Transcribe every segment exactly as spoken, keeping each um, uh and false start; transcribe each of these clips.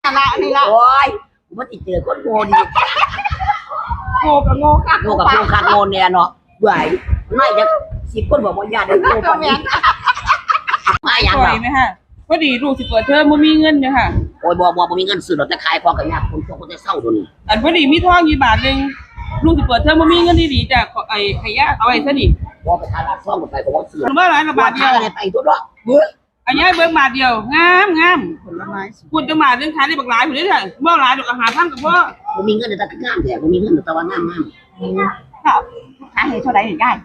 นั่นละนี่ละ โอ้ย กูมันสิเจอคนโง่นี่ โง่กับโง่คัก โง่กับโง่คักโง่แน่เนาะ เบื่อ ไม่จัก สิบคนบอกว่าย่านได้โง่ปานนี้ มาหยัง บ่อยไหมคะ พอดีลูกสิเปิดเทอมบ่มีเงินไหมคะ โอ้ย บ่ บ่ บ่มีเงินซื้อดอก แต่ขายของก็ยาก คนตกคนจะเศร้าโดน อันพอดีมีทองอยู่บาทหนึ่ง ลูกสิเปิดเทอมบ่มีเงินดีๆจ้ะ ขอ ไอ้ ให้ย่าเอาไว้ซะนี่ บ่ไปขายร้านทองก็ไป ก็บ่ซื้อ มันบ่หลายละบาทเดียว บ่ขายอะไรไปทั่วเนาะ เฮ้ย อันย่าเบิ่งบาทเดียว งามงาม ผลไม้สุก พูดจังบาทหนึ่งขายได้บักหลายอยู่เด้อ บ่หลายดอก ห้าพันก็พอ บ่มีเงินแต่คืองามแท้ บ่มีเงินแต่ว่างามงาม ค่ะ ขายให้เท่าใดนี่ยาย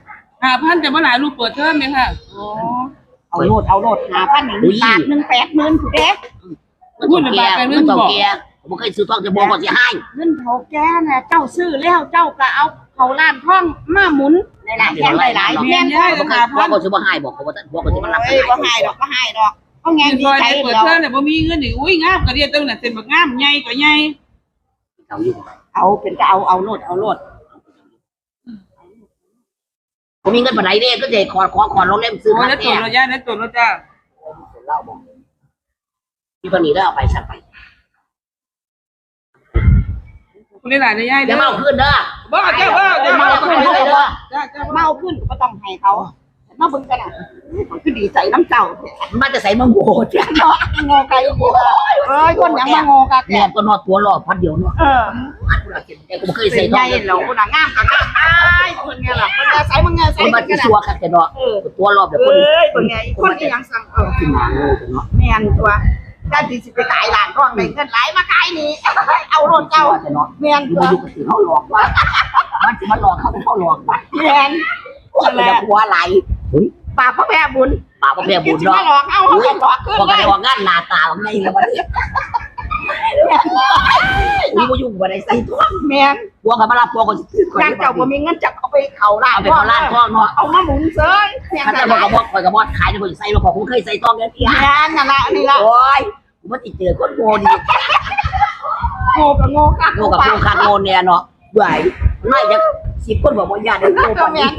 ห้าพัน แต่บ่หลาย ลูกเปิดเทอมเนี่ยค่ะ อ๋อ เอาโลด เอาโลด ห้าพัน นี่ อุ้ย บาทหนึ่ง แปดหมื่นพุ้นเด้ เงินเฒ่าแก่ เงินเฒ่าแก่ บ่เคยซื้อทองจะบอกว่าสิให้ เงินเฒ่าแก่น่ะ เจ้าซื้อแล้ว เจ้าก็เอาเข้าร้านทองมาหมุน หลายๆ แห่งหลายๆ แม่น แม่น ยาย บ่เคย ห้าพัน บอกว่าสิบ่ให้บอก เขาว่า บอกว่าสิมารับ โอ้ย บ่ให้ดอก บ่ให้ดอก เอาแง่ดีใจ เปิด แล้ว เทอมเนี่ยบ่มีเงินนี่ อุ้ย งามกะเดียตั้งน่ะ เส้นบักงาม ใหญ่ก็ใหญ่ เอาอยู่ เอาเป็นก็เอา เอาโลด เอาโลด บ่มีเงินปานใดเด้ ก็จะขอ ขอ ขอลงเล่มซื้อ โอ้ย คัก แล้วตรวจ แท้ แล้วยาย แล้วตรวจแล้วจ้า เล่าบอก ที่ตอนนี้ได้เอาไปสั่งไป คุณได้หลายนะยาย อย่ามาเอาคืนเด้อ บ่จ้า บ่จ้า บ่เอาคืน จ้า จ้า มาเอาคืนก็บ่ต้องให้เขา มาเบิ่งกันน่ะ มันคือดีใจนำเจ้า มันจะใส่มาโง่จ้ะ เนาะ โง่ไก่ โอ้ย เอ้ย คนหยังมาโง่คักแท้ แม่นตัวเนาะ ตัวหลอกพันเดียวเนาะ เออ อันกูละเจ็บใจ กูบ่เคยใส่ทอง เป็นไงเหรอ กูน่ะงามก็งาม อ้าย คนไงล่ะ คนไงใส่ มึงไงใส่ มันมา กันน่ะ ชั่วคักแท้เนาะ เออ ตัวหลอกแบบคน เอ้ย เป็นไง คนที่ยังสั่ง เออ กินหมาโง่เนาะ แม่นตัว การที่สิไปขายร้านทองได้เงินหลายมาขายนี่ เอาโลดเจ้า แม่นตัว มันอยู่กับสิ่งเขาหลอกว่า มันสิมาหลอกเขา เป็นเขาหลอกว่า แม่น คนละหัวไหล เฮ้ย บาปบ่แพ้บุญ บาปบ่แพ้บุญเนาะ สิมาหลอกเอา เฮ้ย เขาก็หลอกขึ้น พอกันได้ออกงานหน้าตาไงแล้วบัดนี้ กูบ่ยุ่งบ่ได้ใส่ทอง แม่น ผัวก็มารับผัวก็สิซื้อ อยากเจ้าบ่มีเงินจักเอาไปเข้าร้าน เอาไปเข้าร้านทองเนาะ เอามาหมุนเซ้ย ถ้าเจ้าบ่กระบอก ข่อยกระบอกขายเดี๋ยวข่อยสิใส่มา ข่อยคงเคยใส่ทองจักเทื่อ แม่นนั่นล่ะ นี่ล่ะ โอ้ย กูมันสิเจอคนโง่นี่ โง่กับโง่คัก โง่กับโง่คักโง่แน่เนาะ เบื่อ ไม่จัก สิบคนบอกว่าย่านได้โง่ปานนี้ แม่น